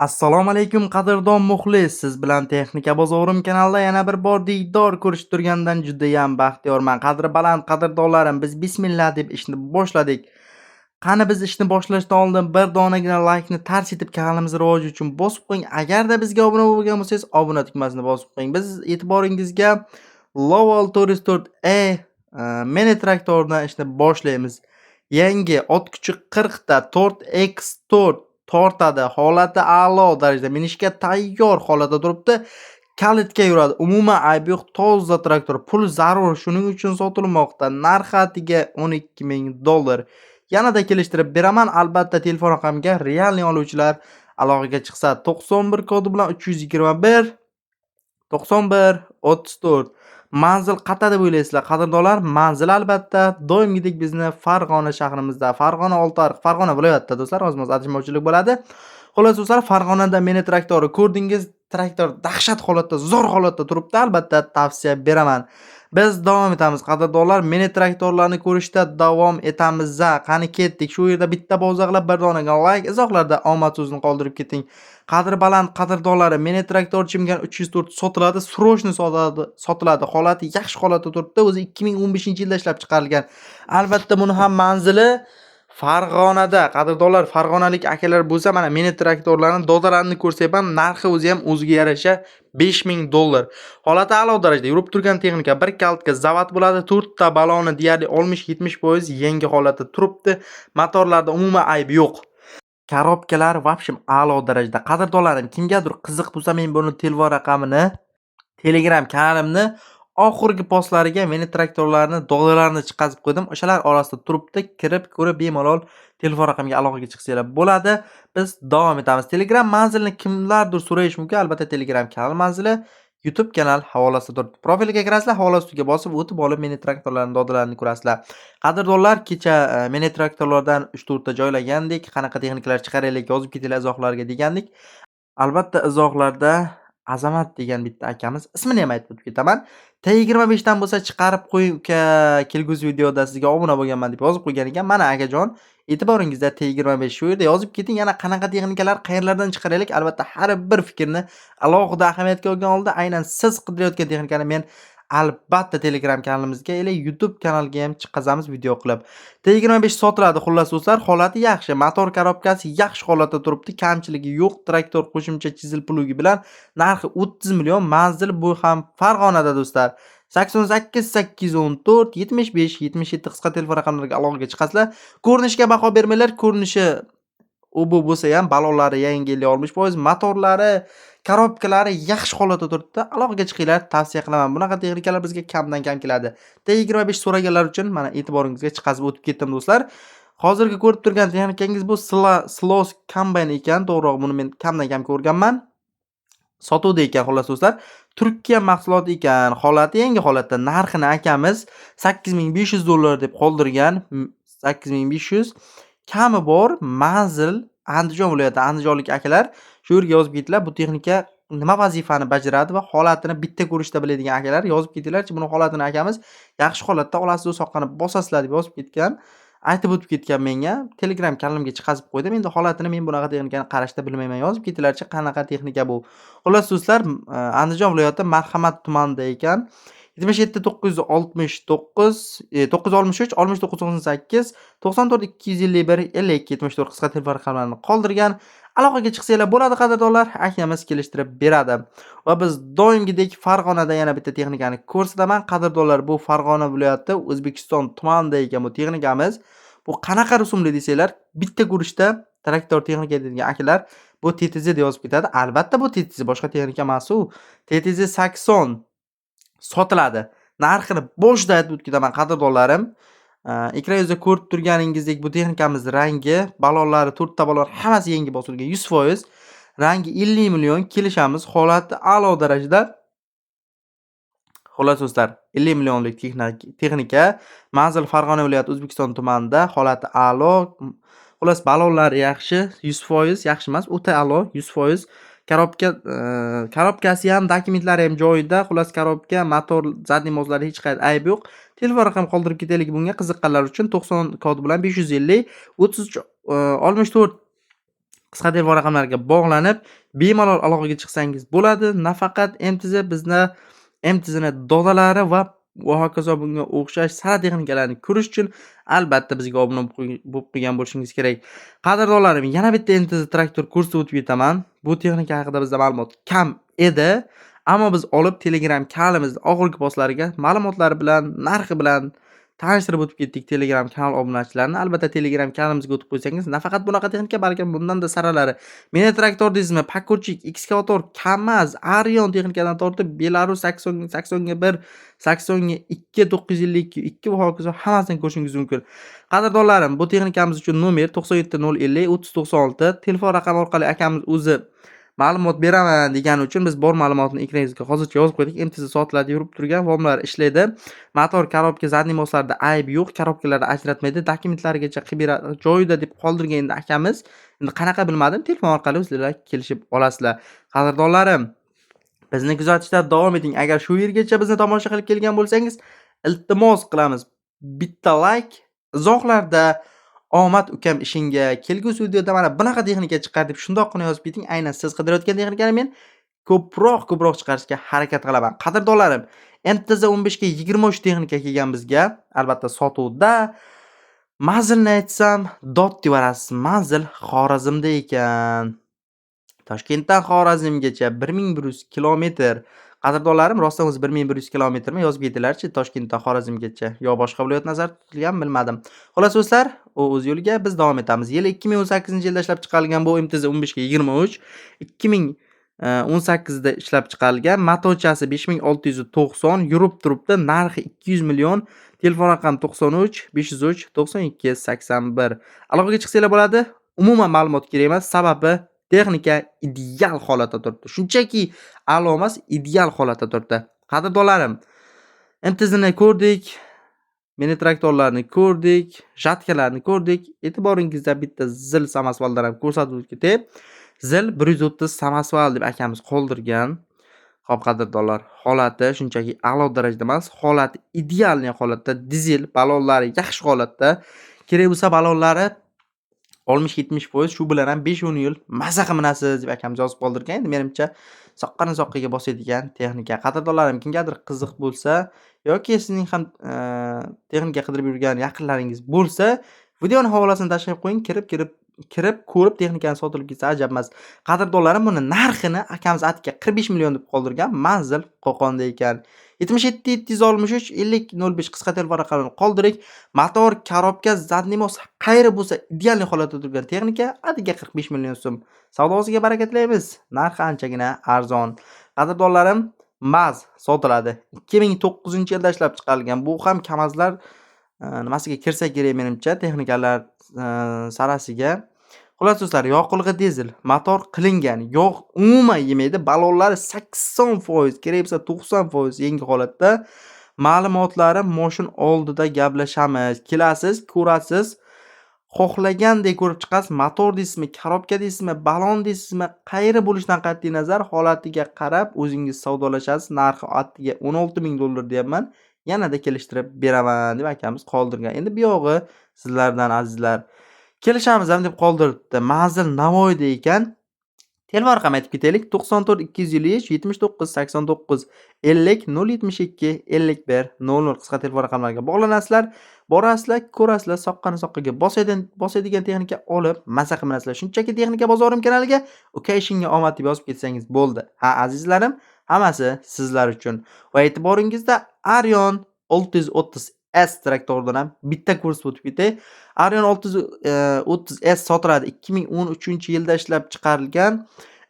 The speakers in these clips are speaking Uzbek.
Assalomu alaykum, qadrdon muxlis. Siz bilan Texnika bozorim kanalida yana bir bor diydor ko'rishib turgandan judayam baxtiyorman. Qadri baland qadrdonlarim, biz bismillah deb ishni boshladik. Qani, biz ishni boshlashdan oldin bir donagina laykni tars etib kanalimiz rivoji uchun bosib qo'ying. Agarda bizga obuna bo'lmagan bo'lsangiz, obuna tugmasini bosib qo'ying. Biz e'tiboringizga Lovol 404E mini traktoridan ishni boshlaymiz. Yangi, ot kuchi 40 ta, 4x4 tortadi. Holati a'lo darajada, minishga tayyor holatda turibdi. Kalitga yuradi. Umuman aybi yo'q, toza traktor. Pul zarur, shuning uchun sotilmoqda. Narxi atiga 12 ming dollar. Yanada kelishtirib beraman. Albatta, telefon raqamiga реальный oluvchilar aloqaga chiqsa, 91 kodi bilan 321 91 34. Manzil qayerda deb o'ylaysizlar, qadrdonlar? Manzil albatta doimgidek bizni Farg'ona shahrimizda, Farg'ona, Oltiariq, Farg'ona viloyatida, do'stlar, ozmoz adashmovchilik bo'ladi. Xullas, do'stlar, Farg'onada mini traktori ko'rdingiz. Traktor dahshat holatda, zo'r holatda turibdi. Albatta tavsiya beraman. Biz davom etamiz, qadrdonlar. Mini traktorlarni ko'rishda davom etamiz. Qani, ketdik. Shu yerda bitta bozorlar, bir donaga layk, izohlarda omad so'zini qoldirib keting. Qadri baland qadrdonlari, mini traktor Chimgan 304 sotiladi, срочно sotiladi, sotiladi. Holati yaxshi holatda turibdi. O'zi 2015-yilda ishlab chiqarilgan. Albatta buni ham manzili Farg'onada. Qadrdonlar, farg'onalik akalar bo'lsa, mana mini traktorlarni, dodalarini ko'rsak ham, narxi o'zi ham o'ziga yarasha, 5000 dollar. Holati a'lo darajada yurib turgan texnika, bir kalitka zavod bo'ladi. 4 ta baloni deyarli 60-70% yangi holatda turibdi. Motorlarda umuman ayb yo'q. Korobkalar вообще a'lo darajada. Qadrdonlarim, kimgadir qiziq bo'lsa, men buni telefon raqamini Telegram kanalimni oxirgi postlariga mini traktorlarni dodalarini chiqazib qo'ydim. O'shalar orasida turibdi. Kirib ko'rib, bemalol telefon raqamiga aloqaga chiqsanglar bo'ladi. Biz davom etamiz. Telegram manzilini kimlardir so'rashi mumkin. Albatta, Telegram kanal manzili YouTube kanal havolasida turibdi. Profilga kirasizlar, havola ustiga bosib o'tib olib mini traktorlarni dodalarini ko'rasizlar. Qadrdonlar, kecha mini traktorlardan 3-4 ta joylagandik. Qanaqa texnikalar chiqaraylik, yozib ketinglar izohlarga degandik. Albatta, izohlarda Azamat degan bitta akamiz, ismini ham aytib o'tib ketaman. T25 dan bo'lsa chiqarib qo'ying uka, kelgusi videoda sizga obuna bo'lganman deb yozib qo'ygan ekan. Mana, akajon, e'tiboringizda T25, shu yerda yozib keting. Yana qanaqa texnikalar, qayerlardan chiqaraylik? Albatta, har bir fikrni alohida ahamiyatga olgan holda aynan siz qidirayotgan texnikani men albatta Telegram kanalimizga или YouTube kanaliga ham chiqazamiz video qilib. T25 sotiladi, xullas, do'stlar, holati yaxshi. Motor korobkasi yaxshi holatda turibdi, kamchiligi yo'q. Traktor qo'shimcha чизель плуг i bilan, narxi 30 million, manzil bu ham Farg'onada, do'stlar. 88 814 75 77 qisqa telefon raqamlariga aloqaga chiqasizlar. Ko'rinishga baho bermanglar, ko'rinishi u bu bo'lsa ham, balonlari yangi, 50-60%, motorlari, korobkalari yaxshi holatda turibdi. Aloqaga chiqinglar, tavsiya qilaman. Bunaqa texnikalar bizga kamdan kam keladi. T25 so'raganlar uchun mana e'tiboringizga chiqazib o'tib ketdim, do'stlar. Hozirgi ko'rib turgan texnikangiz bu Silos kombayn ekan, to'g'rirog'i buni men kamdan kam ko'rganman. Sotuvda ekan, xullas, do'stlar. Turkiya mahsuloti ekan, holati yangi holatda. Narxini akamiz 8500 dollar deb qoldirgan. 8500 kami bor. Manzil Andijon viloyati. Andijonlik akalar shu yerga yozib ketdilar. Bu texnika nima vazifani bajaradi va holatini bitta ko'rishda biladigan akalar yozib ketinglarchi, buni holatini akamiz yaxshi holatda olasiz, soqqani bosasizlar deb yozib ketgan. Aytib o'tib ketgan menga. Telegram kanalimga chiqazib qo'ydim. Endi holatini men bunaqa texnikani qarashda bilmayman. Yozib ketinglarchi, qanaqa texnika bu. Xullas, do'stlar, Andijon viloyati Marhamat tumanida ekan. 77 969 963 69 98 94 251 52 74 qisqa telefon raqamlarini qoldirgan. Aloqaga chiqsanglar bo'ladi, qadrdonlar, akamiz kelishtirib beradi. Va biz doimgidek Farg'onada yana bitta texnikani ko'rsataman. Qadrdonlar, bu Farg'ona viloyati O'zbekiston tumanida ekan bu texnikamiz. Bu qanaqa rusumli desanglar, bitta ko'rishda traktor texnika deydigan akalar bu TTZ deb yozib ketadi. Albatta, bu TTZ, boshqa texnika emas u. TTZ 80 sotiladi. Narxini boshida aytib o'tib ketaman, qadrdonlarim. Ekran yuzida ko'rib turganingizdek, bu texnikamiz rangi, balonlari, 4 ta balon hammasi yangi bosilgan, 100%. Rangi 50 million, kelishamiz. Holati a'lo darajada. Xullas, do'stlar, 50 millionlik texnika. Manzil Farg'ona viloyati O'zbekiston tumanida, holati a'lo. Xullas, balonlari yaxshi, 100%, yaxshi emas, o'ta a'lo, 100%. Korobka, korobkasi ham, dokumentlari ham joyida. Xullas, korobka, motor, задний мост larda hech qayerda ayb yo'q. Telefon raqam qoldirib ketaylik bunga qiziqqanlar uchun: 90 kodi bilan 550 33 64. Qisqa telefon raqamlariga bog'lanib, bemalol aloqaga chiqsangiz bo'ladi. Nafaqat MTZ, bizni MTZni dodalari va hokazo bunga o'xshash sara texnikalarni ko'rish uchun albatta bizga obuna bo'lib qo'ygan bo'lishingiz kerak. Qadrdonlarim, yana bitta MTZ traktor ko'rsatib o'tib ketaman. Bu texnika haqida bizda ma'lumot kam edi, ammo biz olib Telegram kanalimizda oxirgi postlariga ma'lumotlari bilan, narxi bilan tanishtirib o'tib ketdik Telegram kanal obunachilarini. Albatta Telegram kanalimizga o'tib qo'ysangiz, nafaqat bunaqa texnika, balkim bundan-da saralari. Mini traktor deysizmi, Pakurchik, ekskavator, KAMAZ, Arion texnikadan tortib Belarus 80 81, 82, 952, 2 va hokazo hammasini ko'rishingiz mumkin. Qadrdonlarim, bu texnikamiz uchun nomer 97 050 30 96 telefon raqami orqali akamiz o'zi ma'lumot beraman degani uchun biz bor ma'lumotni ekraningizga hozircha yozib qo'ydik. MTZ soatlarda yurib turgan, vomlar ishlaydi. Motor, korobka, задний мост larda ayb yo'q, korobkalarni ajratmaydi, dokumentlarigacha qilib beradi, joyida deb qoldirgan endi akamiz. Endi qanaqa bilmadim, telefon orqali o'zinglar kelishib olasizlar. Qadrdonlarim, bizni kuzatishda davom eting. Agar shu yergacha bizni tomosha qilib kelgan bo'lsangiz, iltimos qilamiz. Bitta like, izohlarda omad ukam ishingga, kelgusi videoda mana bunaqa texnika chiqar deb shundoqqina yozib keting. Aynan siz qidirayotgan texnikani men ko'proq chiqarishga harakat qilaman. Qadrdonlarim, MTZ 15 ga 23 texnika kelgan bizga. Albatta sotuvda. Manzilni aytsam, dod devorasiz. Manzil Xorazmda ekan. Toshkentdan Xorazmgacha 1100 kilometr. Qadrdonlarim, rostdan o'zi 1100 kilometrmi yozib ketinglarchi Toshkentdan Xorazmgacha yo boshqa viloyat nazarda tutilganmi bilmadim. Xullas do'stlar, u o'z yo'liga, biz davom etamiz. Yili 2018-yilda ishlab chiqarilgan bu MTZ 15 ga 23 2018 da ishlab chiqarilgan. Motorchasi 5690 yurib turibdi. Narxi 200 million. Telefon raqami 93 503 92 81. Aloqaga chiqsanglar bo'ladi. Umuman ma'lumot kerak emas, sababi texnika ideal holatda turibdi. Shunchaki a'lo emas, ideal holatda turibdi. Qadrdonlarim, MTZni ko'rdik, mini traktorlarni ko'rdik, жатка larni ko'rdik. E'tiboringizda bitta ZIL samosvaldan ham ko'rsatib o'tib ketay. ZIL 130 samosval deb akamiz qoldirgan. Xo'p, qadrdonlar, holati shunchaki a'lo darajada emas, holati идеальный holatda, dizel, balonlari yaxshi holatda. Kerak bo'lsa balonlari 60-70%, shu bilan ham 5-10 yil maza qilib minasiz deb akamiz yozib qoldirgan. Endi menimcha soqqani soqqaga bosadigan texnika. Qadrdonlarim, kimgadir qiziq bo'lsa yoki sizning ham texnika qidirib yurgan yaqinlaringiz bo'lsa, videoni havolasini tashlab qo'ying, kirib ko'rib texnikani sotilib ketsa ajab emas. Qadrdonlarim, buni narxini akamiz atga 45 million deb qoldirgan. Manzil Qo'qonda ekan. 77 763 50 05 qisqa telefon raqamini qoldiring. Motor, korobka, задний мост qayeri bo'lsa идеальный holatda turgan texnika atga 45 million so'm. Savdosiga baraka tilaymiz. Narxi anchagina arzon. Qadrdonlarim, MAZ sotiladi. 2009-yilda ishlab chiqarilgan. Bu ham KAMAZlar nimasiga kirsa kerak menimcha, texnikalar sarasiga. Xullas do'stlar, yoqilg'i dizel, motor qilingan, yog' umuman yemaydi. Balonlari 80%, kerak bo'lsa 90% yangi holatda. Ma'lumotlari moshin oldida gaplashamiz. Kelasiz, ko'rasiz. Xohlagandek ko'rib chiqasiz. Motor deysizmi, korobka deysizmi, balon deysizmi, qayeri bo'lishidan qat'iy nazar holatiga qarab o'zingiz savdolashasiz. Narxi attiga 16 ming dollar deyapman. Yanada kelishtirib beraman deb akamiz qoldirgan. Endi bu yog'i sizlardan, azizlar. Kelishamiz ham deb qoldiribdi. Manzil Navoiyda ekan. Telefon raqami aytib ketaylik: 94 253 79 89 50 072 51 00 qisqa telefon raqamlariga bog'lanasizlar. Borasizlar, ko'rasizlar, soqqani soqqaga bosadigan texnika olib maza qilib minasizlar. Shunchaki Texnika bozorim kanaliga "Uka, ishingga omad" deb yozib ketsangiz bo'ldi. Ha, azizlarim, hammasi sizlar uchun. Va e'tiboringizda Arion 630 S traktoridan ham bitta ko'rsatib o'tib ketay. Arion 630 S sotiladi. 2013-yilda ishlab chiqarilgan,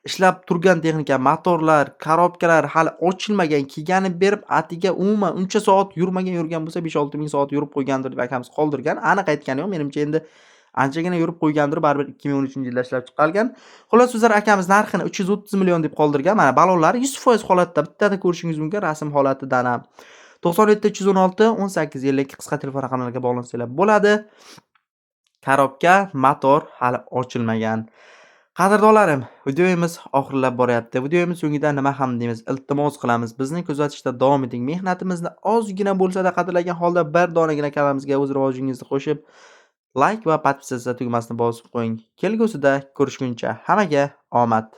ishlab turgan texnika, motorlar, korobkalar hali ochilmagan, kelgani berib atiga umuman uncha soat yurmagan, yurgan bo'lsa 5-6 ming soat yurib qo'ygandir deb akamiz qoldirgan. Aniq aytgani yo'q, menimcha endi anchagina yurib qo'ygandir, baribir 2013-yilda ishlab chiqarilgan. Xullas do'stlar, akamiz narxini 330 million deb qoldirgan. Mana balonlari 100% holatda, bittada ko'rishingiz mumkin rasm holatidan ham. 97 316 18 52 qisqa telefon raqamlariga bog'lansanglar bo'ladi. Korobka, motor hali ochilmagan. Qadrdonlarim, videomiz oxirlab boryapti. Videomiz so'ngida nima ham deymiz? Iltimos qilamiz. Bizni kuzatishda davom eting. Mehnatimizni ozgina bo'lsa-da qadrlagan holda bir donagina kanalimizga o'z rivojingizni qo'shib, Like va подписаться tugmasini bosib qo'ying. Kelgusida ko'rishguncha hammaga omad.